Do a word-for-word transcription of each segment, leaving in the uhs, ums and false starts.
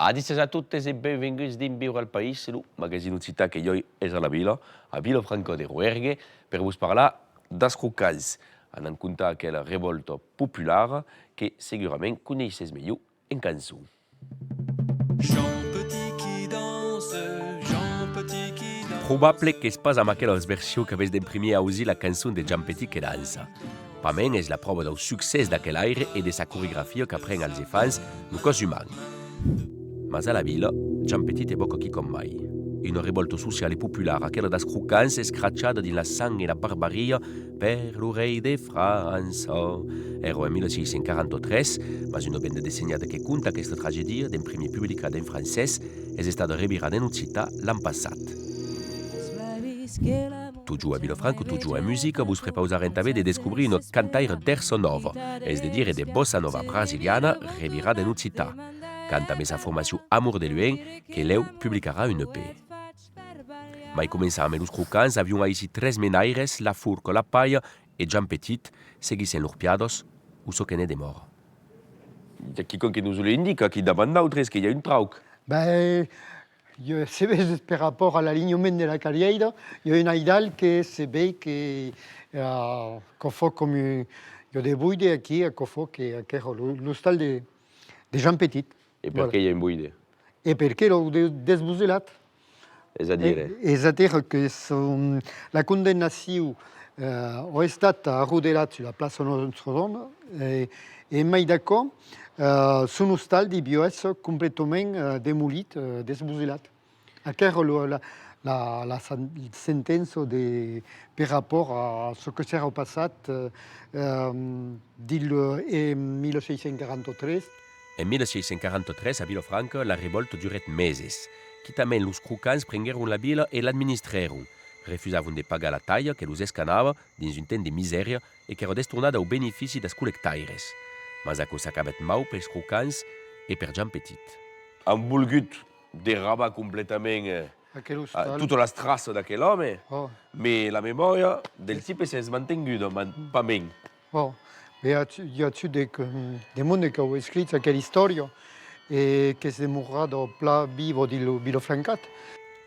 Adissiatz a totes e benvenguts dins Viure al País, lo magazine occitan que ieu es a la vila, a Vilafranca de Roergue, per vos parlar das Crocants. Anam contar aquela revòlta populara que segurament coneissètz melhor en cançon. Jean Petit qui danse, Jean Petit qui danse. Probable qu'es pas amb aquela version qu'avètz d'en primièr ausit la cançon de Jean Petit que dança. Pasmens es la pròva dau succès d'aquel aire e de sa coregrafia qu'apren als efants lo còs uman. Mas a la vila, Jean Petit evòca quicòm mai. Una revòlta sociala e populara, aquela das Crocants, escrachada dins la sang e la barbaria per lo rei de França. Èra en mil sièis cents quaranta-tres, mas una benda dessenhada que conta aquesta tragèdia, d'en primièr publicada en francés, es estada revirada en occitan l'an passat. Totjorn a Vilafranca, totjorn en musica, vos prepausarem tanben de descobrir una cantaira d'ersa nòva, es de dire de bossa nòva brasiliana revirada en occitan. Canta amb sa formacion Amor de Luènh, que lèu publicarà un E P. Mai començar amb los Crocants, avián aicí tres menaires, La Forca, La Palha e Jean Petit, seguissèm lors piadas, o çò que ne demòra. I a quicòm que nos lo indica aquí davant nautres, que i a un trauc. Ben, ieu, se ves per rapòrt a l'alinhament de la carrièira, i a un aidal que se vei que, eh, aquò fa com un, i a de boide aquí, aquò fa que aquò èra lo, l'ostal de, de Jean Petit. E perqué i a un boide? E perqué l'an de-, desboselat. Es a dire? E, es a dire que son, la condemnacion, eh, a estat arrodelat sus la plaça Nòstra Dama, e, e mai d'aquò, eh, son ostal deviá èsser completament, eh, demolit, eh, desboselat. Aquò èra lo, la, la, la sen-, sentença de, per rapòrt a çò que s'èra passat, eh, ehm, dins lo, en mil sièis cents quaranta-tres. En mil sièis cents quaranta-tres, a Vilafranca, la revòlta durèt meses. Quitament los Crocants prenguèron la vila e l'administrèron. Refusavan de pagar la talha que los escanava dins un temps de misèria e qu'èra destornada au benefici das collectaires. Mas aquò s'acabèt mau pels Crocants e per Jean Petit. An volgut derrabar completament, eh, aquel ostal, totas las traças d'aquel òme, oh, mas la memòria del tipe s'es mantenguda, man-, pasmens. Oh, e i a, i a de, de monde qu'an escrit aquela istòria e qu'es demorada plan viva dins lo Vilafrancat.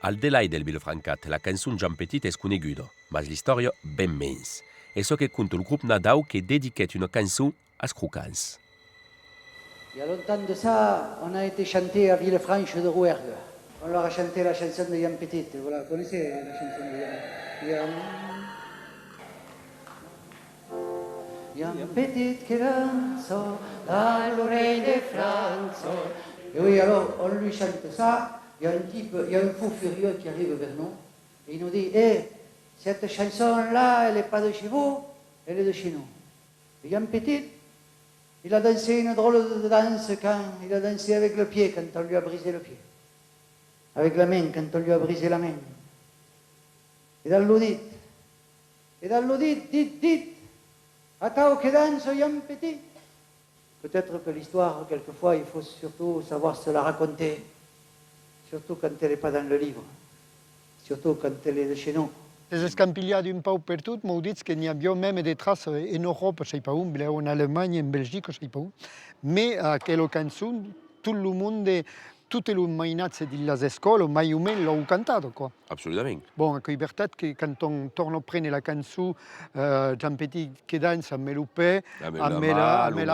Al delai del Vilafrancat, la cançon Jean Petit es coneguda, mas l'istòria ben mens. Es çò que conta lo grop Nadau que dediquèt una cançon als Crocants. Il y a longtemps de ça, on a été chanter à Villefranche de Rouergue. On leur a chanté la chanson de Jean Petit. Vous la connaissez, la chanson de Jean, Jean, Jean Petit que dança dans l'oreille de France. Et oui, alors, on lui chante ça. Il y a un type, il y a un fou furieux qui arrive vers nous. Et il nous dit, eh, cette chanson-là, elle n'est pas de chez vous, elle est de chez nous. Jean Petit, il a dansé une drôle de danse quand il a dansé avec le pied, quand on lui a brisé le pied. Avec la main, quand on lui a brisé la main. E dan lo dit. E dan lo dit, dit, dit. Atau que dança Jean Petit. Peut-être que l'histoire, quelquefois, il faut surtout savoir se la raconter. Surtout quand elle n'est pas dans le livre. Surtout quand elle est de chez nous. Es escampilhat un pauc pertot, m'an dit que n'i aviá mème de traças en Euròpa, sai pas ont, benlèu en Alemanha, en Belgica, sai pas ont. Mas aquela cançon, tot lo monde, totes los mainatges dins las escòlas, mai o mens, l'an cantada, quoi. Absoludament. Bon, aquò's vertat que quand on torna prene la cançon, eh, Jean Petit que dança amb lo pè, amb la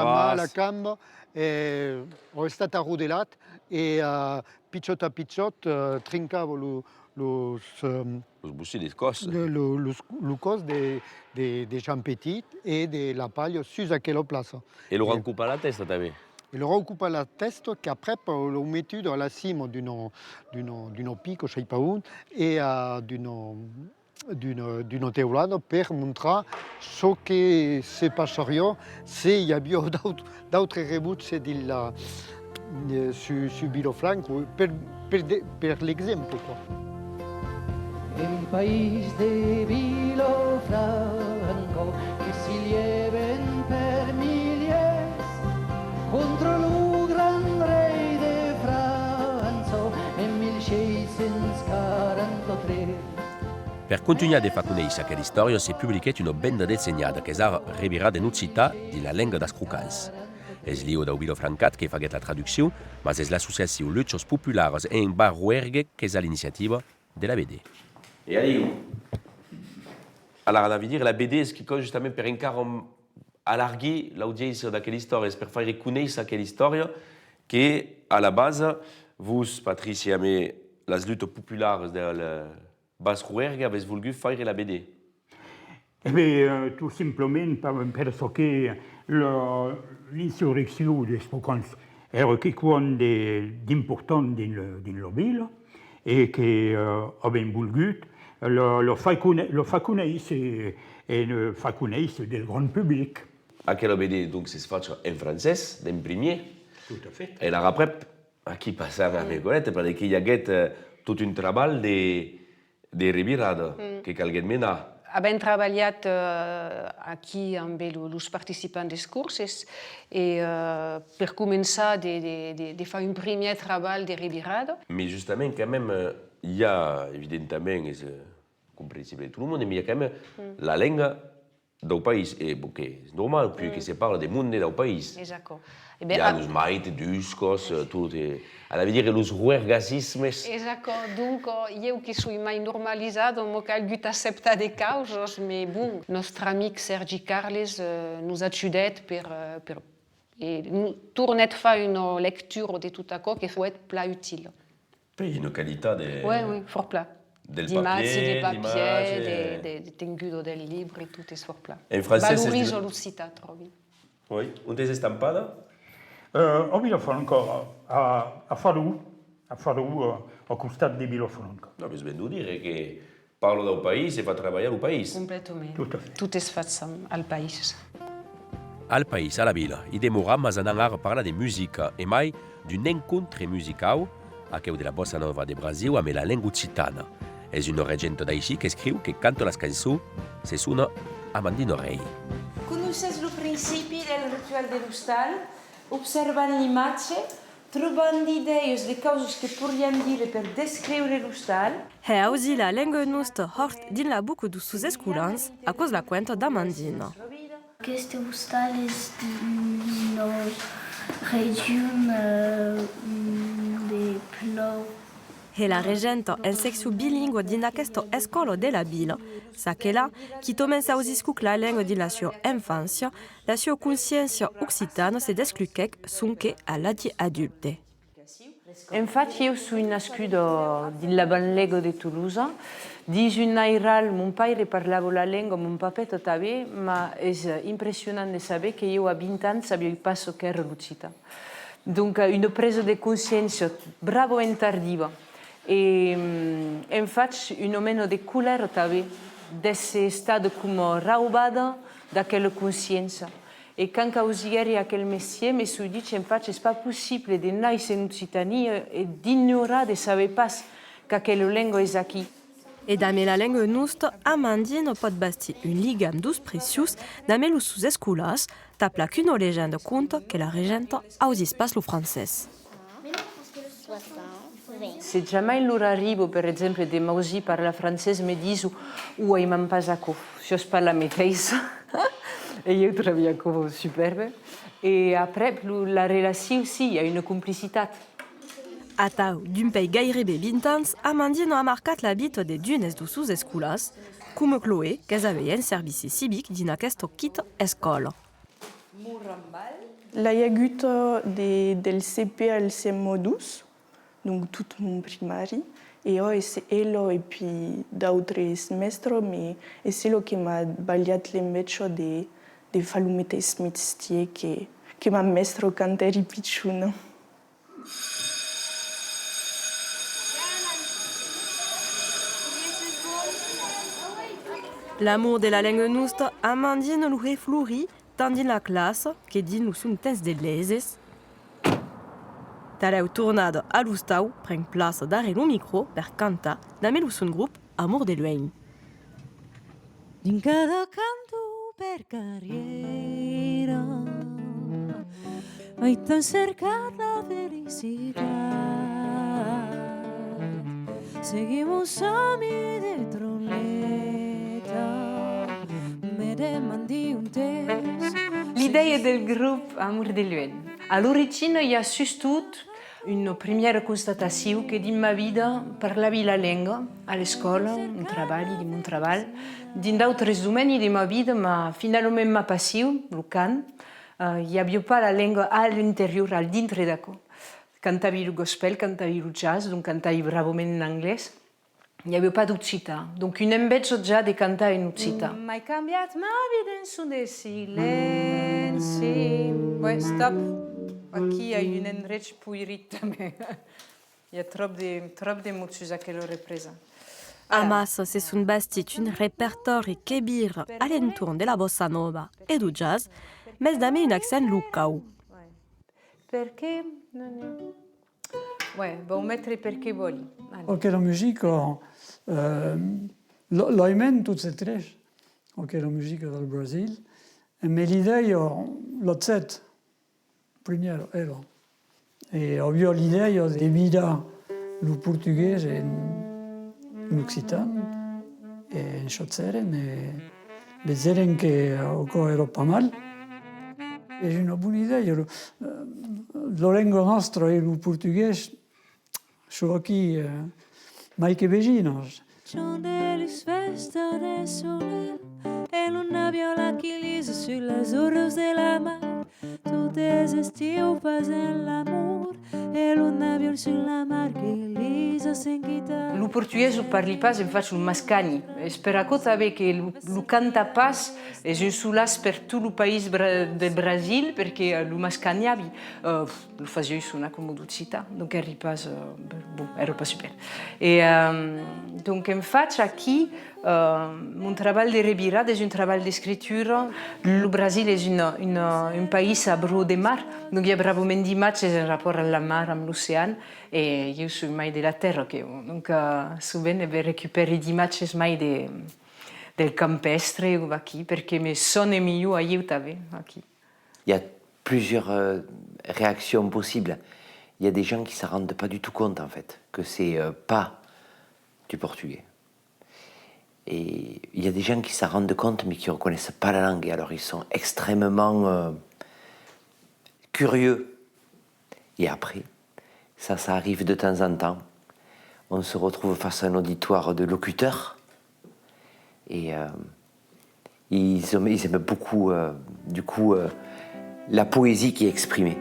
man, la camba, eh, an estat arrodelats e, eh, pichòt a pichòt, eh, trincava lo, los, eh, los bocins del còs. Lo, lo, los, lo còs de, de, de Jean Petit e de La Palha sus aquela plaça. E lor an copat la tèsta tanben. E lor an copat la tèsta, qu'aprèp, eh, l'an metut a la cima d'una, d'una, d'una pica, sai pas ont, e, eh, d'una, d'una, d'una teulada per montrar çò que se passariá se i aviá d'aut-, d'autres rebuts dins la, eh, sus, sus Vilafranca, per, per de, per l'exemple, quoi. En país de Vilafranca que se lèvan per milièrs contra lo grand rei de França en mil sièis cents quaranta-tres. Per contunhar de far conéisser aquela istòria, se publiquèt una benda dessenhada qu'es ara revirada en occitan dins la lenga das Crocants. Es Lio dau Vilafrancat que faguèt la traduccion, mas es l'associacion Luchas Popularas en Bas Roergue qu'es a l'iniciativa de la B D. E adiu! Alara, anavi dire, la B D es quicòm justament per encara alargir l'audiéncia d'aquela istòria, es per faire conéisser aquela istòria que, a la basa, vos, Patrici, amé las lutas popularas del, Bas Roergue avètz volgut faire la B D? E ben, eh, tot simplament per, per çò que la, l'insurreccion dels Pocans èra quicòm de, d'important dins le, dins la vila e que, eh, avèm volgut la, la far cone-, la far conéisser e, e la far conéisser del grand public. Aquela B D, donc, s'es facha en francés, d'en primièr. Tot a fait. E alara aprèp, aquí passam a Mercolet, perque i aguèt, eh, tot un trabalh de, de revirada que calguèt menar. Avèm trabalhat, eh, aquí ambe lo, los participants dels corses e, eh, per començar de, de, de, de far un primièr trabalh de revirada. Mas justament, quand même, eh, i a, evidentament, es, eh, comprensible de tot lo monde, mas i a quand même la lenga dau país, e, bon, que es normal, puish que se parla de monde dau país. Es aquò. E ben, i a los maites, duscas, eh, tot, e, anavi dire los roergassismes. Es aquò, donc, eh, ieu que soi mai normalizada, m'a calgut acceptar de causas, mas bon, nòstre amic Sèrgi Carles, eh, nos ajudèt per, eh, per, e tornèt far una lectura de tot aquò que foguèt plan utila. Pèi, una qualitat de... Oui, oui, fòrt plan. Del papièr, d'imatge, de papièr, de, de, de tenguda del libre, tot es fòrt plan. En francés es... Valoriza l'occitan, tròbi. Oui. Ont es estampada? Euh, a Vilafranca, a, a Farou, a Farou, euh, a costat de Vilafranca. Non, mas ben deu dire que parla dau país e fa trabalhar lo país. Completament. Tot a fait. Tot es fach al país. Al país, a la vila, i demoram, mas anam ara parlar de musica, e mai d'un encontre musicau, aqueu de la bossa nova de Brasiu amé la lenga occitana. Es una regenta d'aicí qu'escriu, que canta las cançons, se sona Amandina Rei. Conoissètz lo principi del ritual de l'ostal? Observant l'imatge, trobant d'idèias de causas que poiriam dire per descriure l'ostal. Hè ausir la lenga nosta hòrt dins la boca deus sos escolans, aquò's la cuenta d'Amandina. Aqueste ostal es dins la region, eh, de Plòu. Hè la regenta en seccion bilingua dins aquesta escòla de la vila, çaquelà quitament s'ausiscuc la lenga dins la sua enfància, la sua consciéncia occitana se descluquèc sonque a l'atge adulte. En fach, ieu soi nascuda dins la banlèga de Tolosa, dins un airal, mon paire parlava la lenga, mon papet tanben, mas es impressionant de saber que ieu a vint ans sabiái pas çò qu'èra l'occitan. Donc, una presa de consciéncia brava en tardiva. E, mm, en fach, una mena de colèra tanben d'èsser estada coma raubada d'aquela consciéncia. E quand causiguèri aquel mestièr, me soi dich, en fach, es pas possible de nàisser en Occitània e d'ignorar, de saber pas qu'aquela lenga es aquí. E damé la lenga nosta, Amandina pòt bastir un ligam deus preciós damé los sos escolans, tà plan qu'una legenda conta que la regenta ausís pas lo francés. Se jamai lor arriba, per exemple, de m'ausir parlar francés, me dison: « Oi, aimam pas aquò, siás pas la meteissa. » E ieu tròbi aquò supèrbe. E aprèp, lo, la relacion, si, i a una complicitat. Atau, dempuèi gaireben vint ans, Amandina a marcat la vita de d'unes deus sos escolans, coma Chloé, qu'es avèi en servici civic dins aquesta quita escòla. L'ai agut, eh, de, del C P al C M dos, donc tot mon primari, e ò, es ela e pi d'autres mèstres, mas es ela que m'a balhat l'enveja de, de far lo meteis mestièr que, que ma mèstra quand èri pichona. L'amor de la lenga nosta, Amandina lo hè florir tant dins la classa que dins lo son temps de léser. Talèu tornada a l'ostau, pren plaça darrèr lo micro per cantar damé lo son grop Amor de luenh. Dins cada canton per carrièra, ai tant cercat la felicitat. Seguir mon somi de troleta, me demandi ont es. Li L'idèia del grop Amor de luènh. A l'origina, i a sustot una primièra constatacion que dins ma vida parlavi la lenga, a l'escòla, un trabalh, dins mon trabalh, dins d'autres domènis de ma vida, mas finalament ma passion, lo cant, eh, i aviá pas la lenga a l'interior, al dintre d'aquò. Cantavi lo gospel, cantavi lo jazz, donc cantavi bravament en anglés. I aviá pas d'occitan. Donc, una enveja ja de cantar en occitan. M'ai cambiat ma vida en son de silenci. Ouais, stop. Aquí i a un endrech poirit tanben. I a tròp de, tròp de mots sus aquela represa. Amassa se son bastit un repertòri que vira a l'entorn de la bossa nòva e deu jazz, mès damb un accent locau. Perqué? Non, non. Ouais, vau metre perqué vòli. Allez. Aquela musica, eh, la, l'aimèm tots e tres, aquela musica del Brasil, emé l'idèia, la set, primièra, èra. E aviá l'idèia de virar lo portugués en, en occitan, e en chaussèrem, e vegèrem que aquò èra pas mal. Es una bona idèia. Lo, eh, la lenga nòstra e lo portugués son aquí, eh, mai que vesinas. Son de las fèstas de solelh e lo navèl qui lisa sus las olas de la mar. Tot es estiu, fasèm l'amor e lo navèl sus la mar qui lisa sens quitar. Lo portugués lo parli pas, en fach lo mascanhi. Es per aquò tanben que lo, lo canta pas es un solaç per tot lo país bra-, del Brasil, perque, eh, lo mascanhavi, eh, lo fasiái sonar coma d'occitan, donc èri pas, eh, bon, èra pas super. E, eh, donc, en fach, aquí, eh, mon trabalh de revirada es un trabalh d'escritura. Lo Brasil es un, un, un país a bròt de mar, donc i a bravament d'imatges en rapòrt amb la mar, amb l'ocean, e ieu soi mai de la tèrra que, donc, eh, sovent, eh ben, recupèri d'imatges mai de, del campèstre o vaquí, perque me sona milhor a ieu tanben, vaquí. Il y a plusieurs, euh, réactions possibles. Il y a des gens qui s'en rendent pas du tout compte, en fait, que c'est, euh, pas du portugais. Et il y a des gens qui s'en rendent compte, mais qui reconnaissent pas la langue. Et alors, ils sont extrêmement, euh, curieux. Et après, ça, ça arrive de temps en temps. On se retrouve face à un auditoire de locuteurs. Et, euh, ils aiment, ils aiment beaucoup, euh, du coup, euh, la poésie qui est exprimée.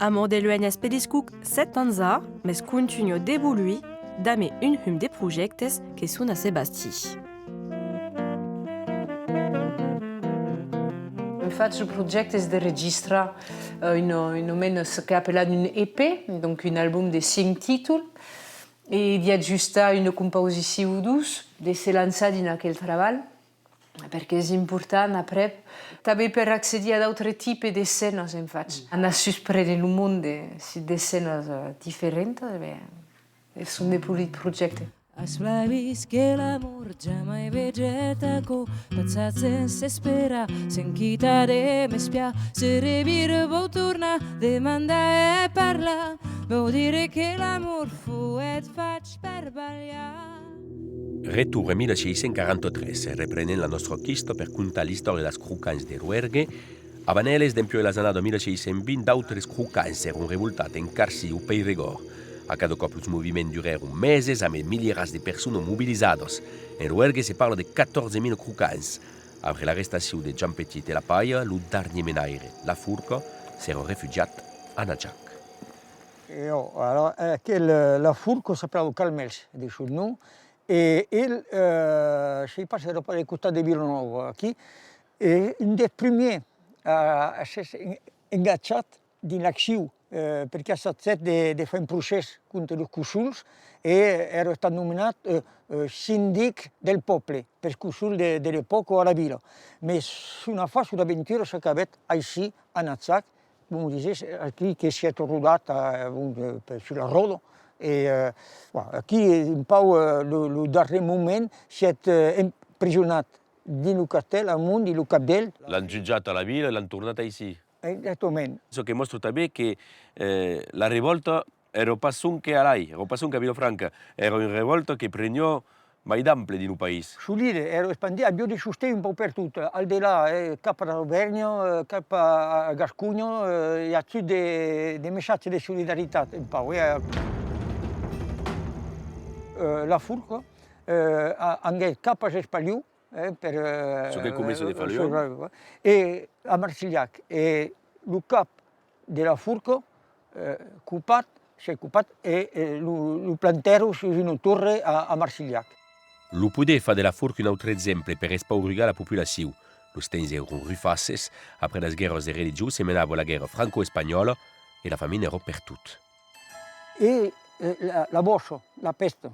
Amor de luènh es per discòp sèt ans a, mès contunha d'evoluir damb un hum de projèctes que son a se bastir. En fach, lo projècte es de registrar, eh, una, una mena, çò qu'ai apelat un E P, donc un album de cinc títols, e d'ajustar una compausicion o dos, de se lançar dins aquel trabalh, perque es important, aprèp, tanben per accedir a d'autres tipes de scènas, en fach. Anar susprene lo monde sus de scènas, eh, diferentas, e ben, e son de polits projèctes. As plan vist que l'amor jamai vegèt aquò, passat sens esperar, sens quitar de m'espiar, se revira vau tornar, demandar e parlar, vau dire que l'amor foguèt fach per balhar. Retorn en mila sièis cents quaranta-tres, e reprenèm la nòstra quista per contar l'istòria dels crocants de Roergue. Avant eles, dempuèi las annadas mila sièis cents vint, d'autres crocants s'èran revoltats en Carcin o Peiregòrd. A cada còp los moviments durèron meses, amb milierats de personas mobilizadas. En Roergue se parla de catorze mila crocants. Après l'arrestacion de Joan Petit e Lapalha, lo darnièr menaire, Laforca, s'èra refugiat a Najac. E, ò, alors, aquel, eh, Laforca s'apelava Calmèls, de son nom, e el, eh, sai pas se èra pas del costat de Vilanòva, aquí, e un dels primièrs a, a s'èsser en-, engatjat dins l'accion, eh, perque assagèt de, de far un procès contra los cossons e èra estat nomenat, eh, eh, sindic del pòble pels cossons de, de l'epòca a la vila. Mès son afar, son aventura s'acabèt aicí, a Najac, bon, disètz, aquí que sièt rodat, eh, bon, eh, per, sus la ròda, e, eh, bon, aquí, un pauc, eh, lo, lo darrièr moment, sièt, eh, empresonat dins lo castèl, amont, dins lo capdèl. L'an jutjat a la vila e l'an tornat aicí. Exactament. Çò que mòstra tanben que, eh, la revòlta èra pas sonque a Alai, èra pas sonque a Vilafranca, èra una revòlta que preniá mai d'ample dins lo país. Solide, èra espandit, aviá de sosten un pauc pertot, al delà, eh, cap a l'Auvèrnha, eh, cap a, a Gasconha, eh, i a tot de, de messatges de solidaritat, un pauc, eh. Eh, la Forca, eh, a, anguèt cap a Espaliu, eh, per, eh, çò que comença de far, eh, e a Marcilhac, e lo cap de la Forca, eh, copat, s'es copat, e, e lo, lo plantèron sus una torre a, a Marcilhac. Lo poder fa de la Forca un autre exemple per espaurugar la populacion. Los temps èran rufasses, après las guèrras de religion se menava la guèrra franco-espanhòla e la famina èra pertot. E, eh, la, la bòça, la pèsta.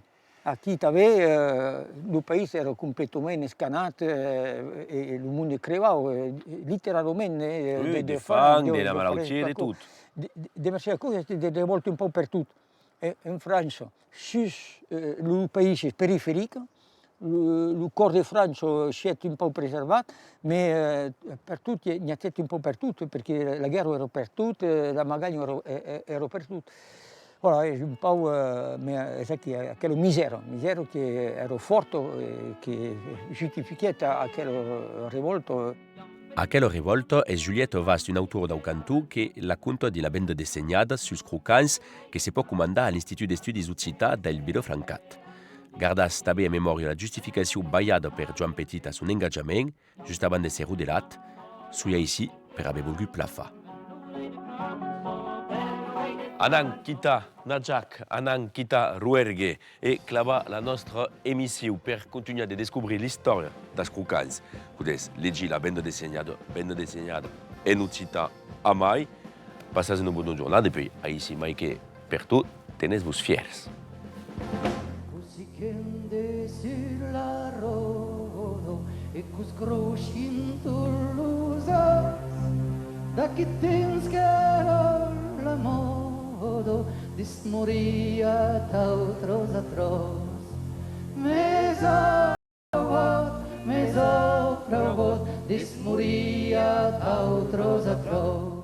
Aquí tanben, eh, lo país èra completament escanat, eh, e, e lo monde crevava, eh, literalament, eh, de, de fam, de malautiá, de tot. De, de, de mercé a causa de, de revòlta un pauc pertot. E, en França, sus, eh, los païses periferics, lo, lo còr de França sièt un pauc preservat, mès, eh, pertot, n'i a, n'i agèt un pauc pertot, perque la guèrra èra pertot, eh, la maganha èra, e, e, èra pertot. Voilà, es un pauc, eh, mès es aquí, aquela misèra, misèra que èra fòrta, eh, que justifiquèt a-, aquela revòlta. Aquela revòlta es Juliette Vast, una autora dau canton, que la conta dins la benda dessenhada sus Crocans, que se pòt comandar a l'Institut d'Estudis Occitans del Vilafrancat. Gardatz tanben en memòria la justificacion balhada per Joan Petit a son engatjament, just abans d'èsser rodelat: soi aicí per aver volgut plan far. Anam quitar Najac, anam quitar Roergue e clavar la nòstra emission per contunhar de descobrir l'istòria das Crocans. Podètz legir la benda dessenhada, benda dessenhada en occitan amai. Passatz una bona jornada e puèi, aicí mai que pertot, tenètz-vos fièrs. Cossí qu'ende sus la ròda e cos crochin tots los ans, d'aquí temps qu'èra la mòda dismoriat autras atròs. Mes au vot, mes au prau vot, dismoriat autras atròs.